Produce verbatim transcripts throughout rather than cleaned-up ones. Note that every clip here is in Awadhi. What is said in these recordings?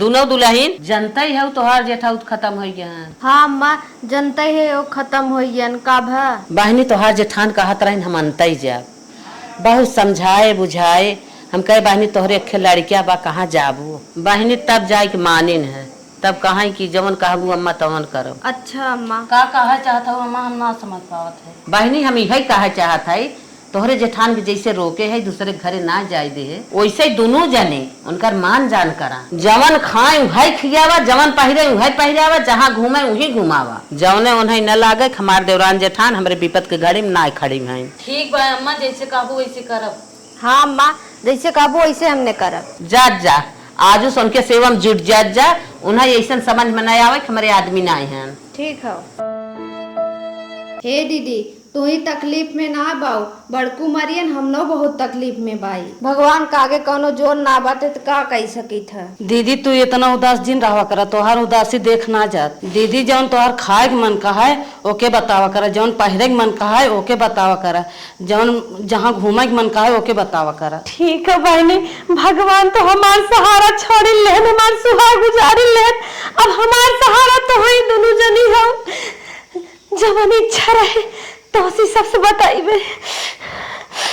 दुनो दुलहिन, जनतै हउ तोहार जेठाउत खतम होइ गयन। हाँ अम्मा, जनतै है, ओ खतम होइ गयन। का भा? बहिनी, तोहार जेठान कहत रहिन, हम अनतै जाब। बहुत समझाए बुझाए, हम कहे, "बहिनी, तोहरे एक्खे लड़किया बा, कहाँ जाबू?" बहिनी तब जाइके मानिन है, तब कहइ कि, "जवन कहबू अम्मा, तवन करब।" अच्छा अम्मा। का कहइ चाहत हउ अम्मा, हम ना समझ पावत है। बहिनी, हम इहइ कहइ चाहत हई, तोहरे जेठान के जइसे रोके है, दूसरे के घरे ना जाए दे है, ओइसे दुनू जने उनकर मान जान करा। जवन खाए उहइ खियावा, जवन पहिरे उहइ पहिरावा, जहाँ घूमे उहीं घुमावा। जवने उन्हइ न लागे कि हमार देवरान जेठान हमरे विपत के घड़ी में ना खड़ी हैं। ठीक बा अम्मा, जइसे कहबू वइसे करब। हाँ अम्मा, जइसे कहबू वइसे हमने करब। जात जा, आजु से उनके सेवा में जुट जात जा। उन्हइ अइसन समझ में न आवे कि हमरे आदमी नाहीं हैं। ठीक हउ। हे दीदी, तू ही तकलीफ में ना बाऊ, बड़कू मरियन, हमनो बहुत तकलीफ में बाई। भगवान का आगे कउनो जोर ना बाटे त का कइ सकित ह? दीदी, तू इतना उदास जिन रहवा करा, तोहार उदासी देख ना जात। दीदी, जउन तोहार खाए के मन कहइ, ओके बतावा करा, जउन पहिरे के मन कहइ, ओके बतावा करा, जउन जहाँ घूमे के मन कहइ, ओके बतावा करा। ठीक है बहिनी, भगवान तो हमार सहारा छोड़िन लेहन, हमार सुहाग उजारिन लेहन, अब हमार सहारा तोहई दुनू जनी हउ। जवन इच्छा रहे, तोहसे सबसे बताइबे।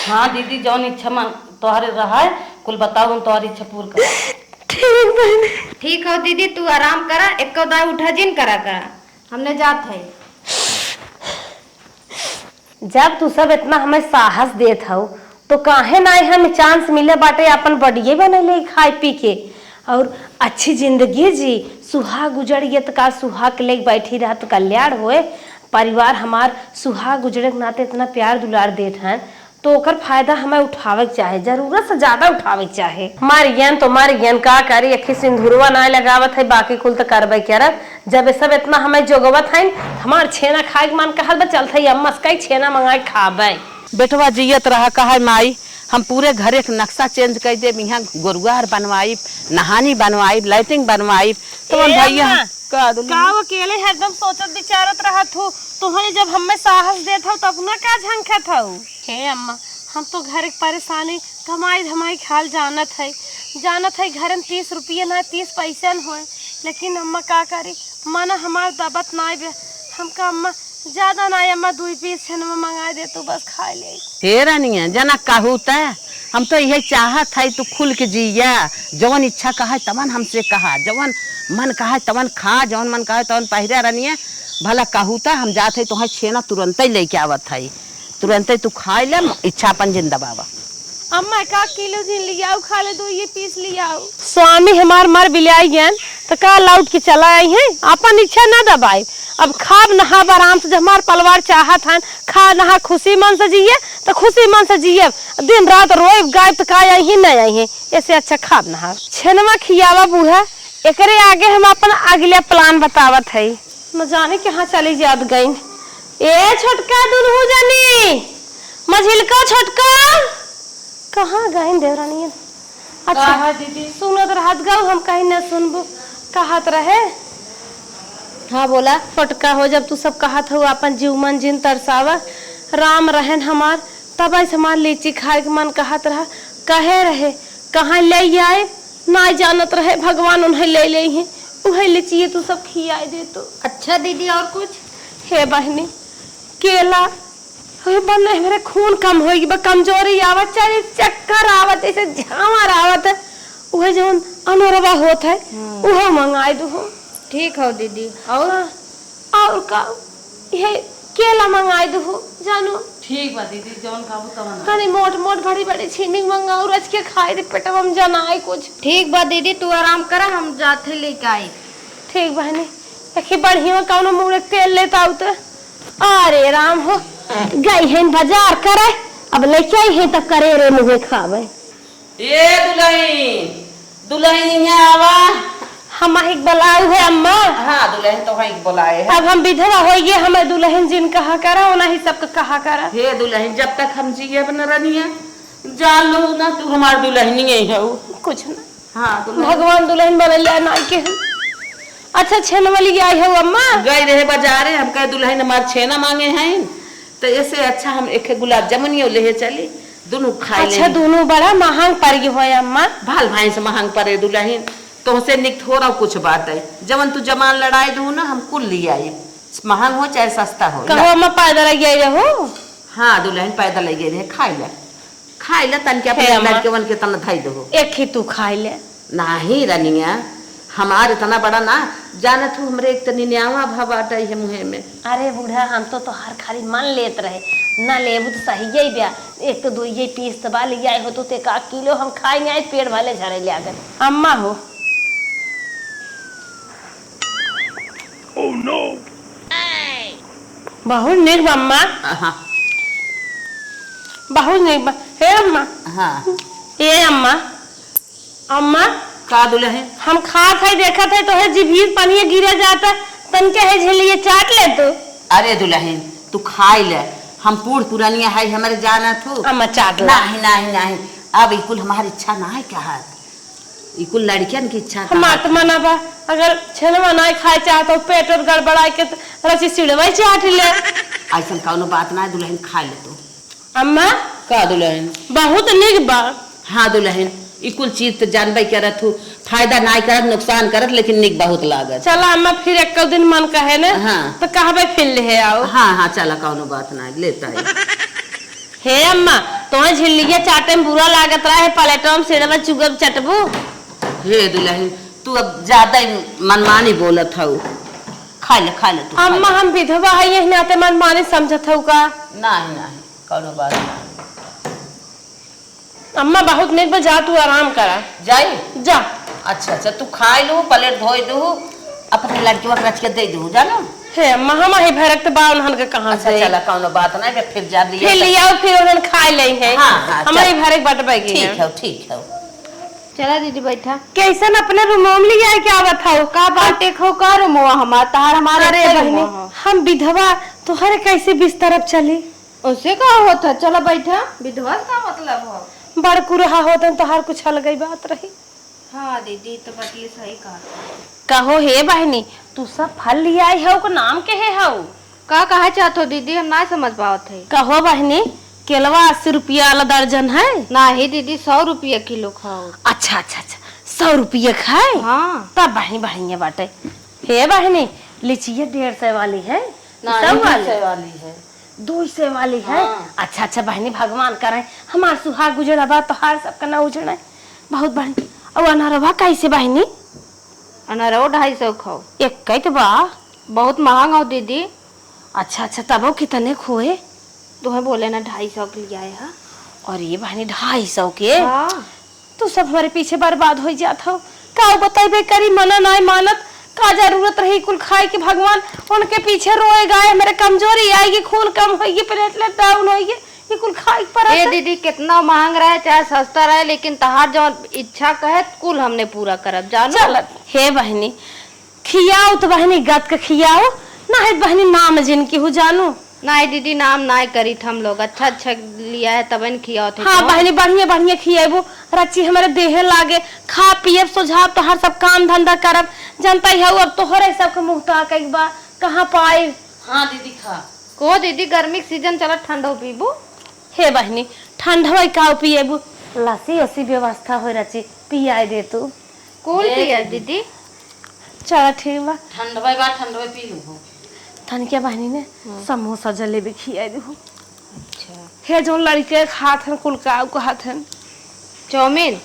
हाँ दीदी, जउन इच्छा मन तोहरे रहइ, कुल बताउ, हम तोहरी इच्छा पूर करब। ठीक बहिनी। ठीक हउ दीदी, तू आराम करा, एक्को दाई उठा जिन करा करा, हमने जात हई। जब तू सब इतना हमें साहस देत हउ, तो काहे नाहीं हम chance मिले बाटे आपन बडिये बनइ लेइ खाइ पी के अउर अच्छी जिंदगी जी। सुहाग उजड़ गए त का सुहाग लेके बैठी रहा त कल्याण होए। परिवार हमार सुहाग उजड़े के नाते इतना प्यार दुलार देत हैं, तो ओकर फायदा हमें उठावे के चाहे, जरूरत से ज्यादा उठावे के चाहे। मरियन तो मरियन, का करी, अखी सिंदूरवा नाहीं लगावत है, बाकी कुल त करबे करब। जब ये सब इतना हमें जोगवत हैं, हमार छेना खाए के मन कहत बा, चलत है अम्मा से कही छेना मंगाइ खाबे। बेटवा जियत रहा, कहइ माई, हम पूरे घरे के नक्शा change कइ देब, इहाँ गोरुआर बनवाइब, नहानी बनवाइब, latrine बनवाइब। तो ए भइया, अम्मा, का दुल्हन? का अकेले हरदम सोचत विचारत रहत हउ? तोहरे जब हमें साहस देत हउ, तब ना का झंखत हउ? हे अम्मा, हम तो घर के परेशानी, कमाई धमाई के हाल जानत है, जानत है, घर में तीस रुपये ना, तीस पैसे न होए, लेकिन अम्मा का करी, मन हमार दबत नाई बे। हमका अम्मा ज्यादा नाई, अम्मा दुई पीस छेनवा मंगाइ दे तू, बस खाइ लेई। हे रानिया, जना कहू त हम तो इहे चाहत है तू खुल के जिया, जवन इच्छा कहइ तवन हमसे कहा, जवन मन कहइ तवन खा, जवन मन कहइ तवन पहिरा रानिया। भला कहू त हम जात है तोहइ छेना तुरंतइ लेके आवत है, तुरंतइ तू खाइ ले, इच्छा अपन जिन दबावा। अम्मा, एक आध किलो जिन लियाउ, खाली दुइये पीस लियाउ। स्वामी हमार मर बिलाइ गयन, त का लौट के चला अइहैं? आपन इच्छा ना दबाइब। अब खाब नहाब आराम से, जब हमार पलवार चाहत हन, खा नहा खुसी मन से जिए, त खुसी मन से जिए। दिन रात रोइब गाइब, त का अइहीं, ना अइहीं। एसे अच्छा खाब नहाब। छेनवा खियावा बूढ़ा, एकरे आगे हम आपन अगिला plan बतावत हई। न जाने कहाँ चली जात गइन। ए छोटका दुनहु जनी, मझिलका छोटका, कहाँ गइन देवरानिया? अच्छा, का है दीदी? सुनत रहत गउ, हम कहीं न सुनबू, कहत रहे। हाँ, बोला। छोटका हो, जब तू सब कहत हउ, आपन जीव मन जिन तरसावा। राम रहन हमार, तब ऐसे हमार लीची खाए के मन कहत रहा, कहे रहे, कहाँ ले आए, नाई जानत रहे, भगवान उन्हें ले लेइहीं, उहे लिचिए तू सब खियाए दे तू। अच्छा दीदी, और कुछ? हे बहिनी, केला, हे बने, हमरे खून कम होई बा, कमजोरी आवत, चाहे चक्कर आवत, जैसे झांवर आवत है, उहे जौन अनोरवा होत है, हम्म। उहे मंगाए दू हो। ठीक हो दीदी, और? हाँ। और का? इहे केला मंगाए दू हो, जानो। ठीक बा दीदी, जौन कहबू तवन। तनी मोट मोट बड़ी बड़ी छीमी मंगाऊ, रच के खाए दे पेटवा में जनाए कुछ। ठीक बा दीदी, तू आराम करा, हम जाते लेके आई। ठीक बहनी, देखी बढ़िया कौनो मुड़े तेल लेत आऊ त। अरे राम हो, गई हैं बाजार करे, अब लेके आई हैं तब करे रे मुहे खावे। ए दुलहिन, दुलहिन इहाँ आवा। हम ही के बोलाऊ है अम्मा। हाँ दुलहिन, तोहई के बोलाए है। अब हम विधवा होइए, हमें दुलहिन जिन कहा करा, ओना ही सबके कहा करा। हे दुलहिन, जब तक हम जियब न रनिया, जान लो ना तू हमार दुलहिनिये हऊ। कुछ ना। हाँ दुलहिन। भगवान दुलहिन बनैले नाई के हम। अच्छा छेनवली आई हऊ अम्मा? गई रहे बाजारे, हम कहे दुलहिन हमार छेना मांगे हैं। त एसे अच्छा हम एक गुलाब जामुनियो लेहे चली, दुनू खाए अच्छा, लेही। दुनू बड़ा महंग पड़ गई होय अम्मा। भाल भाई से महंग पड़े दुलहिन, तोहसे निक थोड़ा कुछ बात है, जवन तू जमान लड़ाई दू ना, हम कुल ले आई, महंग हो चाहे सस्ता हो। कहो, अम्मा पैदल आई गई रहो? हाँ दुल्हन, पैदल आई गई रहे, खाई ले, खाई ले, तन के हे अपने अम्मा। लड़के वन के तन धई दो। एक ही तू खाई ले। नाही रनिया, हमार इतना बड़ा ना, जानत हूँ हमरे एक तनी न्यावा भा बाटा है मुँहे में। अरे बूढ़ा, हम तो तोहार खाली मन लेत रहे, ना लेबू तो सही ही ब्या। एक तो दुइये पीस त बा, ले आए हो तो ते का किलो हम खाई नहीं आए, पेट भले झरे ले आगन। अम्मा हो। Oh no! बहुत निक बा अम्मा। हाँ। बहुत निक बा। हे अम्मा। हाँ। ए अम्मा। अम्मा। का दुल्हन? हम खात है, देखत है, तोहे जिभिये पनिया गिरा जाता, तनके है झिल्लिया चाट ले तू। अरे दुल्हन, तू खाई ले, हम बूढ़ पुरानिया है, हमरे जाना तू। अम्मा, चाट ले। नाही, नाही, नाही, अब ई कुल हमारी इच्छा नाही कहत, ई कुल लड़कियन की इच्छा हम कहत। आत्मा ना बा, अगर छेनवा नाही खाए चाहत हो, पेट और गड़बड़ाए के, त रची सिड़वा ही चाट ले। ऐसन कौनो बात ना है दुल्हन, खा ले तू। अम्मा। का दुल्हन? बहुत निक बा। हाँ दुल्हन, ई कुल चीज त जानबे करत हूँ, फायदा नाय करत, नुकसान करत, लेकिन निक बहुत लागत। चला अम्मा, फिर एक दिन मन कहे ने, हाँ। त कहबे फिर ले आओ। हाँ, हाँ, चला, कौनो बात ना, लेता है। हे अम्मा, तोहे झिल्लिया चाटे में बुरा लागत रहा है, प्लेटवा में सेड़वा चुगब चटबू। हे दुल्हन, तू अब ज्यादा ही मनमानी बोलत हऊ, खा ले, खा ले तू, खा अम्मा, ले। हम विधवा है, यही नाते मनमानी समझत हऊ का? नाही, नाही। कौनो बात ना। अम्मा, बहुत निक बा, जा तू आराम करा। जाई? जा। अच्छा, अच्छा, तू खाई लू, प्लेट धोई दू, अपने लड़कियों के रच के दे दू, जानो? हे अम्मा, हम ही भरक त बा, उन्हन के कहाँ से अच्छा, दे? चला, कौनो बात ना, फिर जा लिया फिर तो। लियाओ, फिर उन्हन खाए ले है। हाँ, हाँ, हम ही चल। भरक बटबे की ठीक है। है, ठीक है। चला दीदी, बैठा। कैसन अपने रूमवा में लिया है, क्या बताओ? का बाटे खो, का रूमवा हमार, तहार हमार अरे एक ही बहिनी, रूमवा हो। हम विधवा, तोहरे कैसे बिस्तर अब चली? ओसे का होत है? चला बैठा। विधवा से का मतलब हो? बड़ कुरहा होत है, तोहार कुछ अलग ही बात रही। हाँ दीदी, तो बतिये सही कहा। कहो हे बहिनी, तू सब फल लियाई हऊ, को नाम के हे हऊ? का कहा चाहत हो दीदी, हम ना समझ पावत है। कहो बहिनी, केलवा अस्सी रुपया वाला दर्जन है? नाही दीदी, सौ रुपया किलो खाओ। अच्छा, अच्छा, अच्छा, सौ रुपया खाए? हाँ। तब बहिनी बढ़िया बाटे। हे बहिनी, लीचिया डेढ़ सौ वाली है? नाही, सौ वाली? दो सौ वाली है। दो सौ वाली है? हाँ। अच्छा, अच्छा बहिनी, भगवान करे हमार सुहाग उजड़ा बा, तोहार सबका ना उजड़े। बहुत बढ़िया। और अनरवा कैसे बहिनी? अनरवा ढाई सौ खाओ। एक कैत बा? बहुत महंग हो दीदी। अच्छा, अच्छा, तबो कितने खोए? तुम्हें बोले ना ढाई सौ के लियाए है। अरे बहिनी, ढाई सौ के? हाँ। तू सब हमरे पीछे बर्बाद होइ जात हऊ। का बतइबे करी, मना नाय मानत। का जरूरत रही कुल खाए के? भगवान उनके पीछे रोए गाए, हमरे कमजोरी आइगी, खून कम होइगी, platelet down होइगी, ई कुल खाए के परत ए है। दीदी, कितना महंग रहे चाहे सस्ता रहे, लेकिन तहार जौन इच्छा कहे कुल हमने पूरा करब, जानो। चल, हे बहिनी, खियाओ तो बहिनी गत के खियाओ, ना है बहिनी नाम जिनकी हो जानू। नाय दीदी, नाम नाय करीत हम लोग, अच्छा अच्छा लिया है तबे न खियाओ थे हाँ तो। बहिनी, बढ़िया बढ़िया खियाबू, रची हमरे देहे लागे, खा पियब सोझाब, तोहार सब काम धंधा करब, जनता ही हऊ, अब तोहरे सबके मुँह ताके के बा, कहाँ पाई। हाँ दीदी खा। को दीदी, गर्मी के सीजन चलत, ठंडो पीबू। हे बहिनी, ठंडवा का पिएबू, लस्सी ओसी व्यवस्था हो रची, पियाए दे तू। कौन दे पिया दीदी। दीदी? चला ठीक बा। ठंडवे बा, ठंडवे पी लू हो। तनिके बहिनी ने हाँ। समोसा जलेबी खियाए दे हो। अच्छा। हे जौन लड़के खात हन, कुल का कहत हन? Chowmein?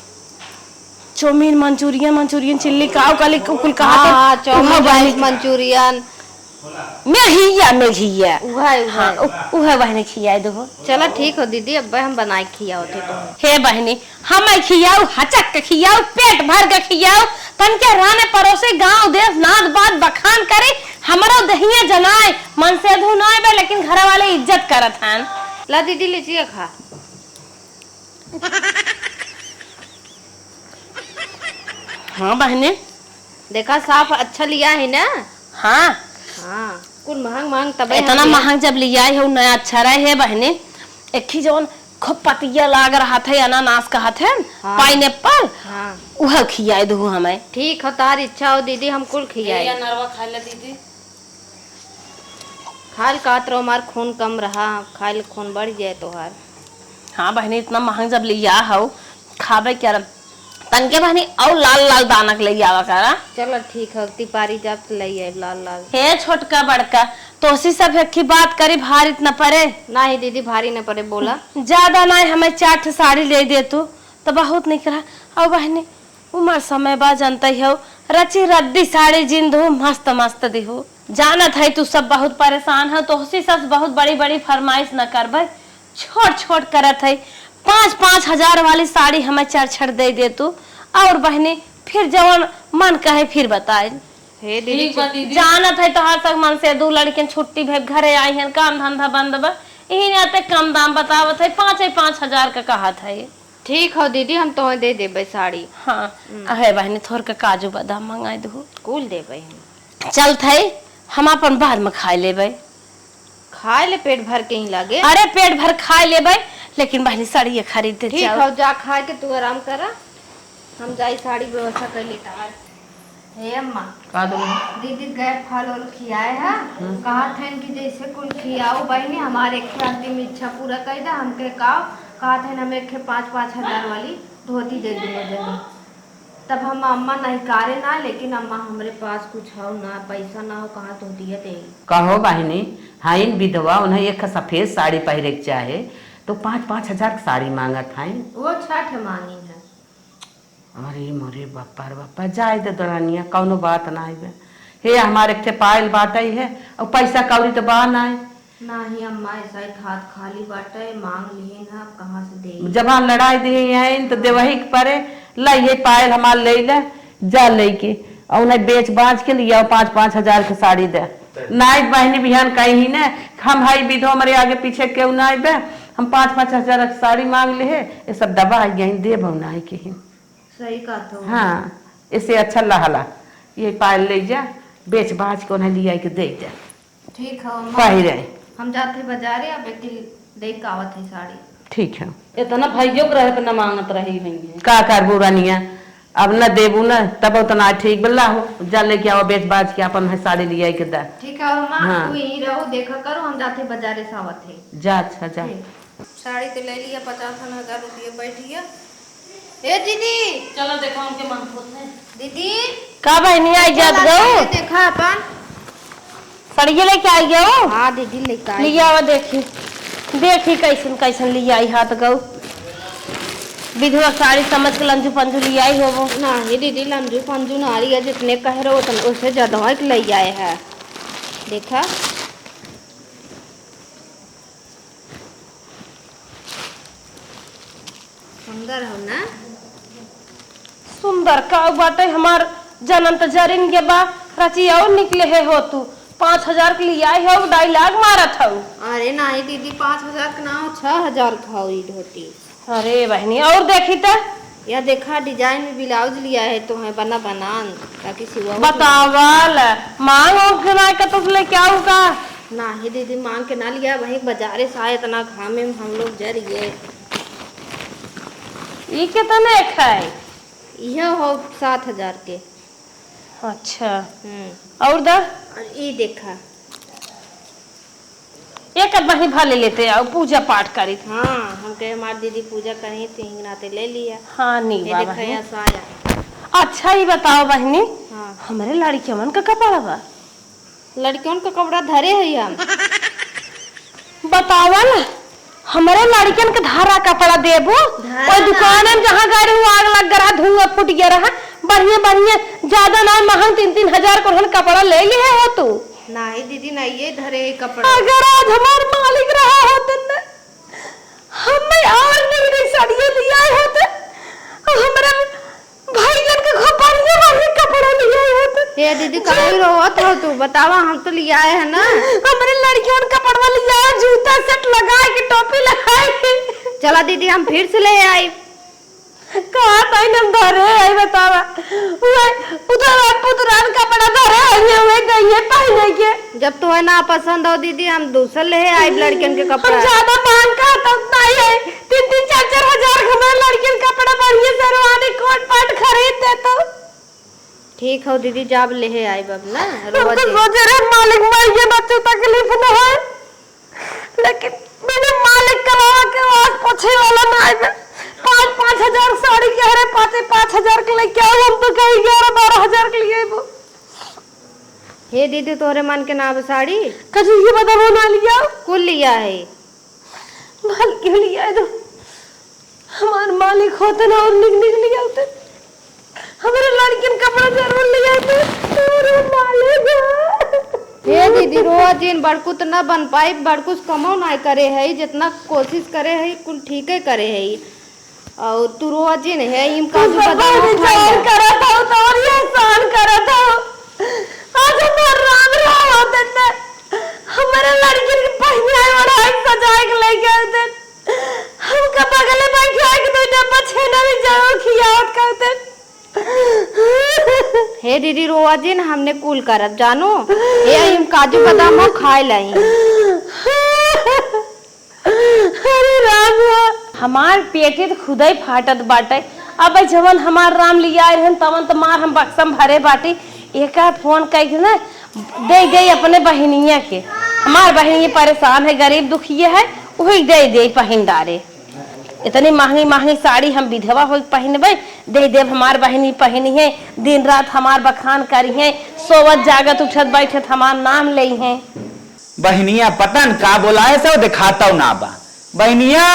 Chowmein, Manchurian, Manchurian chilli, का काली कुल कहत हाँ, हन? हाँ, चाउमीन, उहाँ बहिनी राइस, मंचूरियन। मेघिया, मेघिया। उहे, उहे। हाँ, उ-, उहे बहिनी खियाए दो हो। चला ठीक हो दीदी, अब हम बनाए खियाओ थे तो। हे बहिनी, हम खियाऊ, हचक के खियाऊ, पेट भर के खियाऊ, तनके राने परोसे गांव देश नाद बात बखान करे, हमरो दहिया जनाए, मन से अधू नाय बे, लेकिन घर वाले इज्जत करत हन। ला दीदी, लीजिए खा। हाँ बहने। देखा, साफ अच्छा लिया है ना? हाँ। हाँ, कुल महंग महंग तबे इतना हम लिया। महंग जब लिया है, नया अच्छा रहे है बहने। एक ही जौन खूब पतिया लाग रहा था, अनानास कहत है, हाँ। Pineapple, हाँ। उहे खियाए दहु हमें। ठीक है, तार इच्छा हो दीदी, हम कुल खियाए। ए, अनरवा खा ले दीदी। खाइल कहत रहो, हमार खून कम रहा, खाइल खून बढ़ जाए तोहार। हाँ बहनी, इतना महंग जब लिया हो, खाबे क्या रह-, तनके बहनी और लाल लाल दानक ले आवा करा। चलो ठीक है, तिपारी जात ले आए लाल लाल। हे छोटका बड़का, तोसी सब एक ही बात करी, भारी न परे। नाही दीदी, भारी न परे, बोला। ज्यादा नाही, हमें चार ठे साड़ी ले दे तू, तो बहुत निक रहा। और बहनी, उमर समय बा, जनते हो, रची रद्दी साड़ी जिन दू, मस्त मस्त दिहू। जानत है तू सब बहुत परेशान हो, तोहसी सब बहुत बड़ी बड़ी फरमाइश न करबे, छोट छोट करत है। पाँच पाँच हजार वाली साड़ी हमें चार छठ दे दे तू, और बहनी फिर जवन मन कहे फिर बताए। हे दीदी, ठीक बा दीदी। जानत है तोहार सब मन से दू लड़कियन छुट्टी भे घरे आई हैं, काम धंधा बंद बा, यही नाते कम दाम बतावत है, पाँचे पाँच हजार का कहत है। ठीक हो दीदी, हम तोहे दे देबे साड़ी। हाँ, हम्म। अहे बहनी, थोर के काजू बादाम मंगाई दहु। कुल देबे हम। चलत है, हम अपन बाद में खाए लेबे। खाए ले पेट भर के ही लागे। अरे, पेट भर खाए लेबे, लेकिन बहनी साड़िए खरीद दे ठीक जाओ। हो, जा खाए के तू आराम करा, हम जाई साड़ी व्यवस्था कर लेता। हे अम्मा। का दो? दीदी गए फल उल खियाए है, हम्म। कहत हन कि जैसे कुल खियाओ बहनी, हमारे एक ठे अंतिम इच्छा पूरा कर दे। हमके का कहत हन, हमें एक ठे पाँच पाँच हजार वाली धोती दे दो जनी। तब हम अम्मा नहिकारे ना, लेकिन अम्मा हमरे पास कुछ हो ना, पैसा ना हो, कहाँ धोतिया दे। कहो बहनी, हईन विधवा, उन्हें एक सफेद साड़ी पहिरे के चाहे, तो पाँच पाँच हजार के साड़ी मांगत हईन। वो छठ मांगी है। अरे मोरे बापा रे बापा, जाए दे दरानिया, कौनो बात ना आइबे। हे, हमारे एक ठे पायल बाटई है, और पैसा कौड़ी तो बा ना। नाही अम्मा, ऐसा ही हाथ खाली बाटे, मांग लिए ना, अब कहाँ से दे? जबान लड़ाई दिए हैं, तो देवही के परे, ला ये पायल हमार ले ले, जा लेके, और उन्हें बेच बांच के लिया, पाँच पाँच हजार के साड़ी दे। नाई बहनी बिहान कही ने, हम हई विधो, हमरे आगे पीछे केहू ना आइबे, हम पाँच पाँच हजार के साड़ी मांग ले है, ये सब दबा आई गई, देबो नाई के ही। सही कहत हो। हाँ, इससे अच्छा लहला, ये पायल ले जा, बेच बांच के उन्हें लिया के दे दे। ठीक है अम्मा, पहिरे। हम जाते बाजारे, अब एक दे के आवत है साड़ी। ठीक है। इतना भाइयों के रहे पे न मांगत रही होंगे। का करबू रनिया, अब न देबू न, तब उतना ठीक बल्ला हो, जा लेके आओ, बेच बांच के अपन है साड़ी लिया के दा। ठीक है अम्मा, हाँ। तू यहीं रहो, देखा करो, हम जाते बाजारे से आवत है। जा, अच्छा, जा। ठीक। साड़ी तो ले लिया, पचास हजार रुपये बैठ गया। ए दीदी, चलो देखो उनके मन खुश है। दीदी, का बहनी आई जात चला गऊ? साड़ी देखा अपन। सड़िया लेके आई गऊ? हाँ दीदी, लेके आई। लिया आवा देखी, देखी कैसन कैसन लिया आई हाथ गऊ। विधवा साड़ी समझ के लंजू पंजू लिया आई होबो। नाही दीदी, लंजू पंजू नारी है, जितने कह रहे उतने, उससे ज्यादा है कि ले आए है। देखा। सुंदर हो ना? सुंदर का बाटे, हमार जनम त जरिन के बा, रची और निकले है हो तू। पाँच हजार के लिए आई हो, dialogue मारत हो। अरे नाही दीदी, पाँच हजार के ना हो, छह हजार का हो ई धोती। अरे बहनी, और देखी त। या देखा, design में blouse लिया है तो है बना बनान, ताकि सिवा हो। बतावल, मांग उंग के ना कतौ से लेके आऊ का? नाही दीदी, मांग के ना लिया, वही बाजारे से आए, इतना घामे में हम लोग जरिए। ई कितने का है? इहे हो सात हजार के। अच्छा। हम्म। और दा? और ई देखा। एक बही भले लेते आओ, पूजा पाठ करी। हाँ, हम कहे हमार दीदी पूजा करी, तो हिंग नाते ले लिया। हाँ, नी ये बा देखा बहिनी। या साया। अच्छा, ई बताओ बहिनी, हाँ। हमरे लड़कियन का कपड़ा बा? लड़कियन का कपड़ा धरे है हम। बतावा ना, हमरे लड़कियन के धारा कपड़ा देबू? धारा कोई ना। दुकान में जहाँ गए रहू, आग लग रहा, धुआं फूट गया रहा, बढ़िया बढ़िया, ज्यादा ना महंग, तीन तीन हजार को रहन कपड़ा ले लिए हो तू। नाही दीदी, ना ये धरे है कपड़ा। अगर आज हमार मालिक रहा होतन ना, हमें और नहीं नहीं साड़ियाँ ले आए होते, और हमरा भाइयन के खूब बढ़िया बढ़िया कपड़ा ले आए होते। हे दीदी, काहे रोवत हो तू? बतावा, हम तो ले आए हैं ना। हमरे लड़कियों का कपड़वा ले आए, जूता सेट लगाए के, टोपी लगाए के। चला दीदी, हम फिर से ले आई। कहा ताई नम धरे आई बतावा। उहे उधर पुतरान कपड़ा धरे आई है, उहे गई है पहने के। जब तोहे ना पसंद हो दीदी, हम दूसर ले आइब लड़कन के कपड़ा। हम ज्यादा महंग का तो नहीं है, तीन तीन चार चार हजार के हमारे लड़कन के कपड़ा बढ़िया शेरवानी कोट पैंट खरीद दे तो। ठीक हो दीदी, जाब ले आइब अब ना, रोवा हमको दे। सोचे रहे मालिक मर गए, बच्चों तकलीफ न होए। लेकिन मैंने मालिक कमावा के आज पूछे वाला ना आए। पाँच पाँच पाँच हजार साड़ी कह रहे, पाँचे पाँच हजार के लेके आओ, हम तो कहीं ग्यारह बारह हजार के लिए वो। हे दीदी, तोहरे मन के ना बा साड़ी? कछु ये बताओ ना लिया। कुल लिया है। माल क्यों लिया है तो? हमार मालिक होते ना और निक निक लिया होते। हमारे लड़किन कपड़ा जरूर लिया होते। अरे मालिक। हे दीदी, रोआ जिन, बड़कू तो ना बन पाई, बड़कू से कमो ना करे है, जितना कोशिश करे है, कुल ठीके करे है। और तू रोआ जिन है, इम तू काजू सब बादाम बहुत खाई इंतजार ले। करत हो, तो और ये एहसान करत हो। आज हमार राम राम होते थे, हमारे लड़किन के पहनाए ओढ़ाए सजाए के लेके आते। हमका बगले बैठा के दो डब्बा छेना भी जाओ खियावत करते। हे दीदी, रोआ जिन, हमने कुल करब, जानो। हे, हम काजू बादाम हो, खाए लाई। अरे राम हो। हमार पेटे तो खुदई फाटत बाटे। अब जवन हमार राम लिया आए रहन, तवन तो मार हम बक्सम भरे बाटी। एका फोन कइके ना दे दे अपने बहिनिया के। हमार बहिनिया परेशान है, गरीब दुखिया है, वही दे दे पहिन डारे। इतनी महंगी महंगी साड़ी हम विधवा हो पहिनबे, दे देब हमार बहिनी पहिनी है, दिन रात हमार बखान करी है, सोवत जागत उठत बैठत हमार नाम लेई है। बहिनिया पता न का बोलाए से वो देखाता ना बा। बहिनिया,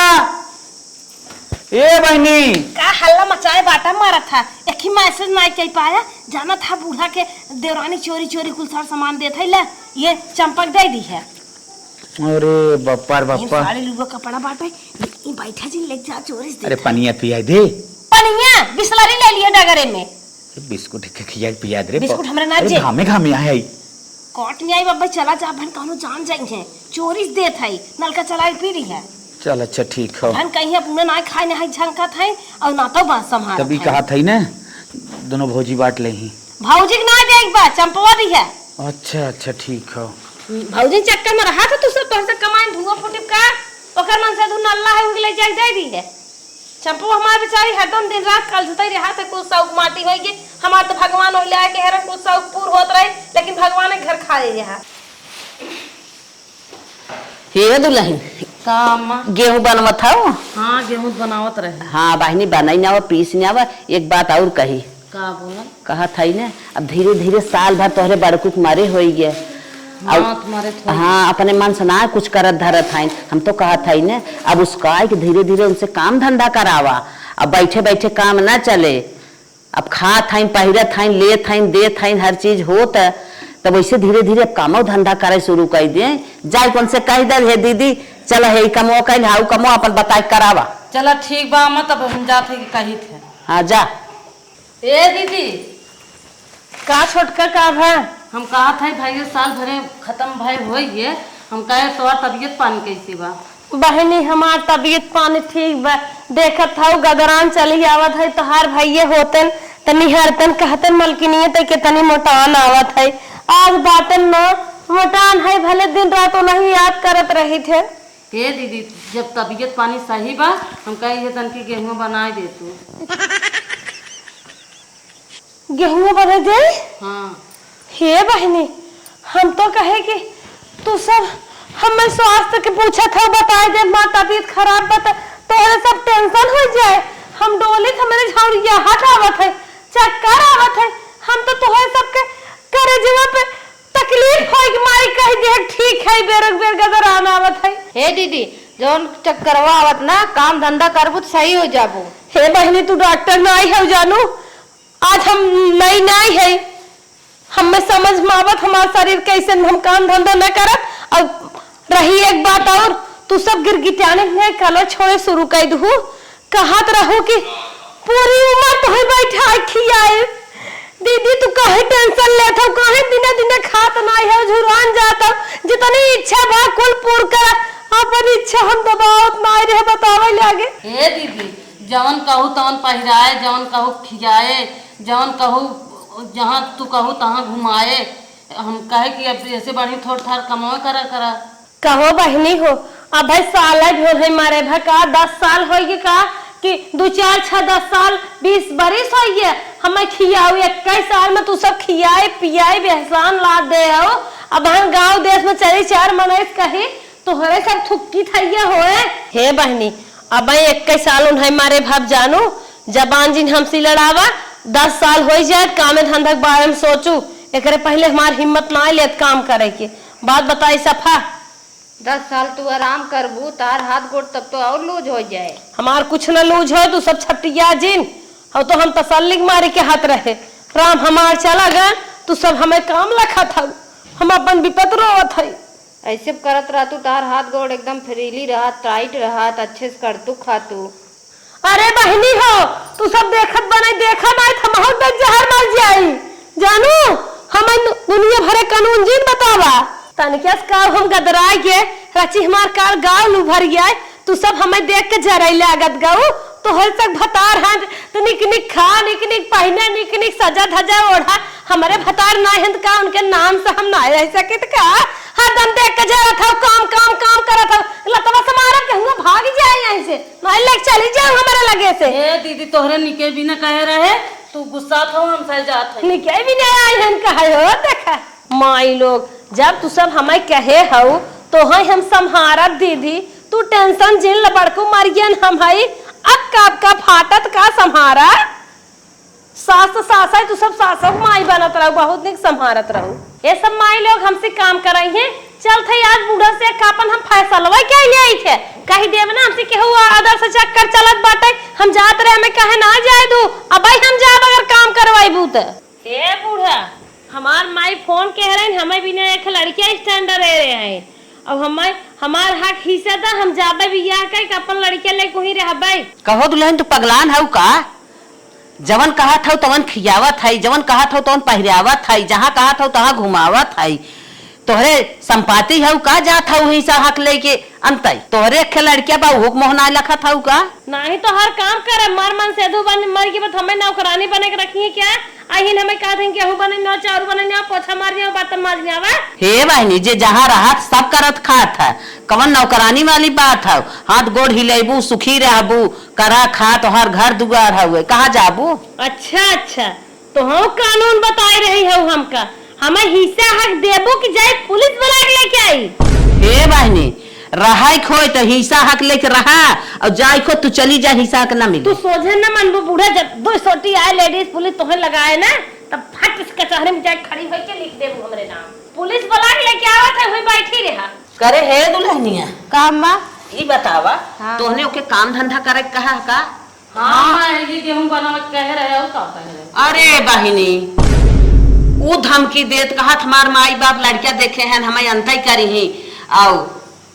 ए बहिनी। का हल्ला मचाए बाटा मारत था, एक ही मैसेज ना कह पाया, जाना था बूढ़ा के देवरानी चोरी चोरी कुल सार सामान देत है, ले ये चंपक दे दी है। अरे बप्पा रे ये बप्पा। साड़ी लुआ कपड़ा बाटे, ये बैठा जी ले जा चोरी से अरे देत है। पनिया पिया दे। पनिया बिसलरी ले लिए डगरे में। ये बिस्कुट के खिया के पिया दे रे। बिस्कुट हमरा ना अरे जे। घामे घामे आए आई। कट में आई बाबा, चला जा बहन, कहनो जान जाई है, चोरी से देत है, नलका चला के पी रही है। चल अच्छा ठीक हो। बहन कहीं अपने ना खाए ना है झंकत है और ना तो बात संभालत तभी है। कहा था ही ना, दोनों भौजी बांट ले ही। भौजी के ना दे एक बार, चंपवा दी है। अच्छा अच्छा ठीक हो। भौजी चक्कर में रहा था तू सब, तोहर से कमाई धुआं फूटिब का, ओकर मन से धुन अल्लाह है, उगले जाए दे दी है। चंपू हमार बेचारी हरदम दिन रात कलजुतई रहा थे, कुछ शौक माटी होई गे। हमार तो भगवान ओइले आए के हरन कुछ शौक पूर होत रहे, लेकिन भगवान एक घर खाए रहा। हे दुल्हन, का अम्मा? गेहूं बनवत हौ? हाँ, गेहूं बनावत रहे। हाँ बहिनी, बनाई ना आवा, पीस ना आवा। एक बात और कही। का बोला? कहत हई ना, अब धीरे धीरे साल भर तोहरे बड़कू के मरे होई गे। हाँ, अब तुम्हारे थोड़ी। हाँ, अपने मन से ना कुछ करत धरत हईन। हम तो कहत हई ना, अब उसका है कि धीरे धीरे उनसे काम धंधा करावा। अब बैठे बैठे काम ना चले। अब खात हईन, पहिरत हईन, लेत हईन, देत हईन, हर चीज होत है, तब वैसे धीरे धीरे अब कामो धंधा करे शुरू कर दे। जाए कौन से कह दे, "हे दीदी, चल हे कमो कइल, हाउ कमो अपन बताए करावा।" चला ठीक बा अम्मा, तब हम जात है कि कही थे। हाँ जा। ए दीदी, का छोटका का भा? हम कहत हई भाई, साल भरे खत्म भय होई गे, हम कहे तोहार तबीयत पानी कैसी बा? बहिनी, हमार तबीयत पानी ठीक बा। देखत हऊ गदरान चली आवत है, तोहार भइये होतन त निहारतन, कहतन मलकिनिये त कितनी मोटान आवत है। आज बातन न मोटान है, भले दिन रात ओनही याद करत रही थे। हे दीदी, जब तबीयत पानी सही बा, हम कहे ये तनकी गेहूं बनाए दे तू। गेहूं बनाए दे? हाँ। हे बहिनी, हम तो कहे कि तू सब हमें स्वास्थ्य के पूछत हो, बताए दे, माँ तबीयत खराब बा त तोहरे सब टेंशन हो जाए। हम डोली त हमरे झौरिया हट आवत है, चक्कर आवत है। हम तो तोहरे सबके करेजवा पे तकलीफ होई के मारी कह दे, ठीक है, बेरक बेर गदरान आवत है। हे दीदी, जौन चक्करवा आवत ना, काम धंधा करबू त सही हो जाबू। हे बहिनी, तू डॉक्टर नाई है जानू, आज हम नई नाई है, हमें समझ में आवत हमार शरीर कैसे, हम काम धंधा न करत। और रही एक बात और, तू सब गिरगिटियाने में कलर छोड़े शुरू कर दू। कहत रहू कि पूरी उम्र तोहे बैठा खियाए। दीदी, तू काहे टेंशन लेत हो? काहे दिने दिने खात नाई हो, झुरान जात हो? जितनी इच्छा बा, कुल पूर कर। अपन इच्छा हम दबावत नाई रहे, बतावे लागे। ए दीदी, जवन कहू तवन पहिराए, जवन कहू खियाए, जवन कहू जहाँ तू कहू तहाँ घुमाए। हम कहे कि अब ऐसे बढ़िया थोड़ थाड़ कमावे करा करा। कहो बहिनी हो, अब भाई साल भर है मारे भा का, दस साल होइगे का, कि दू चार छह दस साल, बीस बरिस होइगे, हमें खियाऊ, इक्कीस साल में तू सब खियाए पियाए बेहसान ला दे हो। अब हम गाँव देश में चली चार मनई कही, तोहरे सब थुक्की थैया होए। हे बहिनी, अबे इक्कीस साल उन्हें मारे भाप जानू, जबान जिन हमसे लड़ावा, दस साल होई जाए, कामे धंधा के बारे में सोचू, एकरे पहिले हमार हिम्मत ना लेत काम करे के। बात बताई सफा। दस साल तू आराम करबू, तार हाथ गोड़ तब तो और लूज हो जाए। हमार कुछ न लूज हो, तू सब छटिया जिन, और तो हम तसल्ली के मारी के हाथ रहे। राम हमार चला गए, तू सब हमें काम लखत हऊ, हम अपन विपत रोवत हई। ऐसे करत रहतू, तार हाथ गोड़ एकदम फ्रीली रहत, टाइट रहत, अच्छे से करतू खातू। अरे बहिनी हो, तू सब देखत बनाई, देखा नाई त हमहू बेच जहर मर जाई। जानू, हम इन दुनिया भरे कानून जिन बतावा। तनिके से का हम गदराई के, रची हमार कार गाँव लू भर गया। तू सब हमें देख के जराई लागत गऊ। तोहर तक भतार हन, तू निक निक खा, निक निक पहिना, निक निक सजा धजा ओढ़ा। हमरे भतार ना हन का उनके नाम से हम ना रह सकित का? हरदम देख के जरत हऊ, काम, काम, काम करत हऊ। लतवा से मारब के हुआ भाग जाए यहीं से। नहीं लेके चली जाओ हमारे लगे से। ए दीदी, तोहरे निके भी न कहे रहे, तू गुस्सा था हमसे जात है। निके भी नहीं आई हन कहे हो, देखा। माई लोग, जब तू सब हमें कहे हऊ, तो है हम संभारब दीदी, तू टेंशन जिन ल बड़कू मर गयन हम हई, अब का, अब का फाटत का संभारा? सास तो सास है, तू सब सासों के माई बनत रहू, बहुत निक संभारत रहू। ये सब माई लोग हमसे काम कराई हैं, चल थे आज बूढ़ा से एक आपन हम फैसलवा के ले आई थे, कही देव ना हमसे केहू आदर से चक्कर चलत बाटे, हम जात रहे, हमें कहे ना जाए दू, अब भाई हम जाब अगर काम करवाई बूत। ए बूढ़ा, हमार माई फोन कह रही, हमें बिना एक लड़किया स्टैंडर दे रहे हैं। अब हमें हमार हक हिस्सा दा, हम जाबे बियाह कई के अपन लड़किया लेके वहीं रहबे। कहो दुल्हन, तू पगलान हऊ का? जवन कहत हऊ तवन खियावत हई, जवन कहत हऊ तवन पहिरावत हई, जहाँ कहत हऊ तहाँ घुमावत हई। तोहरे संपाति हऊ का जात हऊ हिस्सा हक लेके अंतई? तोहरे एक लड़किया बा, उहू के मोहना लखत हऊ का? नाही तो हर काम करे, मर मन सेधु बन, मर के बाद हमें नौकरानी बने के रखी है क्या? अहिन हमें कहा थे गेहूं बने ना, चाउर बने ना, पोछा मार जाओ, बर्तन मार जावा। हे बहिनी, जे जहाँ रहत सब करत खात है, कवन नौकरानी वाली बात है? हाथ गोड़ हिलेबू, सुखी रहबू, करा खा, तोहार घर दुआर हउए, कहाँ जाबू? अच्छा, अच्छा, तो हम कानून बताए रही हऊ हमका, हमें हिस्सा हक देबू कि जाए पुलिस बुला के लेके आई? हे बहिनी, रहाई खोए तो हिस्सा हक लेके रहा, और जाए खो तू चली जा, हिस्सा हक ना मिले। तू सोझे न मनबू बूढ़ा, जब दो सोटी आए लेडीज पुलिस तोहे लगाए ना, तब फट से कचहरी में जाए खड़ी होके लिख देबू हमरे नाम। पुलिस बुला के लेके आवत है, वही बैठी रहा। करे हे दुल्हनिया। का अम्मा? ई बतावा, हाँ। तोहने ओके काम धंधा करे के कहा है का? हाँ, हाँ। माँ, ये गेहूं बनावे के कहे रहे, और का कहे रहे? अरे बहिनी, ऊ धमकी देत कहत हमार माई बाप लड़किया देखे हैं, हमें अंतई करी ही। आओ,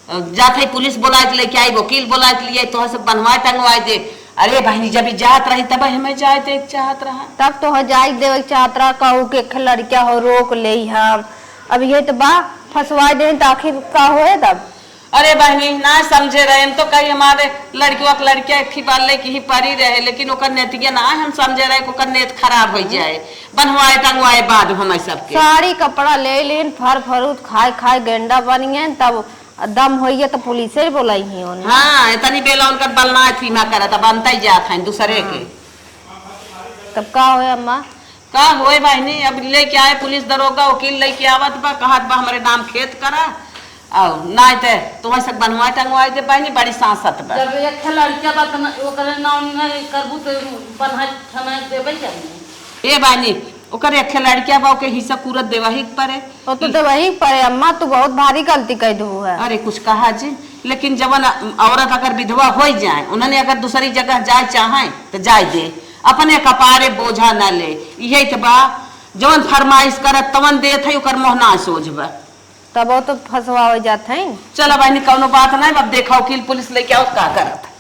जात है पुलिस बोलाए के लेके आई, वकील बोलाए के लिए, तोह से बनवाए टंगवाए दे। अरे बहिनी, जब ई जात रही तब हमें जाए दे के चाहत रहा। तब तोह जाए देवे के चाहत रहा, कहू के एक लड़किया हो रोक ले हम। अब ये तो बा, फंसवाए दे तो आखिर का होए तब? अरे बहिनी, ना समझे रहे हम तो कही हमारे लड़कियों के लड़किया एक ही बार लेके ही परी रहे, लेकिन ओकर नेतिया ना हम समझे रहे कि ओकर नेत खराब हो जाए, बनवाए टंगवाए बाद हम सबके। साड़ी कपड़ा ले लेन, फर फरूट खाए खाए गेंडा बन गए, तब दम होइए तो पुलिसे बोलाई ही उन्हें। हाँ, इतनी बेला उनकर बलना थी मा करत, अब अंतई जात हैं दूसरे के। तब का होए अम्मा? का होए बहिनी, अब लेके आए पुलिस दरोगा, वकील लेके आवत बा, कहत बा हमरे नाम खेत करा, और नाय ते तुम्हें सब बनवाए टंगवाए दे बहिनी, बड़ी सांसत बा। जब एक ठे लड़का बा त न-, ओकरे नाम नहीं करबू तो बनवाए ठनवाए देबे करिए। ए बहिनी, ओकर एक ठे लड़का बा, ओके हिस्सा पूरा देवही के परे। ओ तो देवही के परे अम्मा, तू बहुत भारी गलती कर दू है। अरे कुछ कहा जी, लेकिन जवन औरत अगर विधवा होई जाए, उन्होंने अगर दूसरी जगह जाए चाहे तो जाए दे, अपने कपारे बोझा न ले। यही तो बा, जवन फरमाइश करत तवन देत है, ओकर मोह ना सोझ बा। तब वो तो फंसवावे जात हैं। चला बहिनी, कौनो बात नहीं, अब देखा वकील पुलिस लेके आओ, का करत है।